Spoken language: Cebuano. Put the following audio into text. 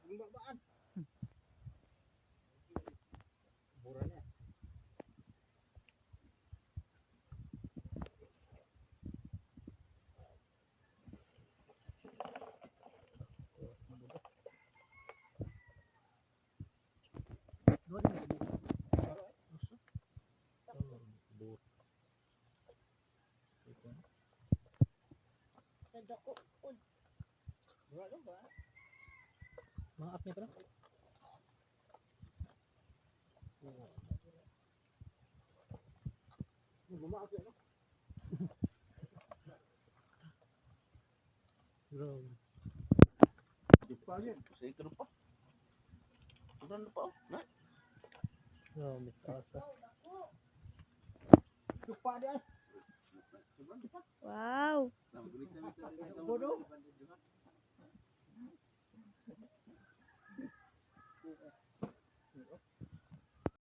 Ang babaan. Bura niya. Doon na siguro. Sa dako. Ud. Bura lang ba? Mga up nito na. Bumaak yan. Grabe. Dupa yan. Sa ito pa. Sobrang pa oh. Na. Grabe, taas ah. Dupa dia. Sobrang dupa. Wow. Bodoh.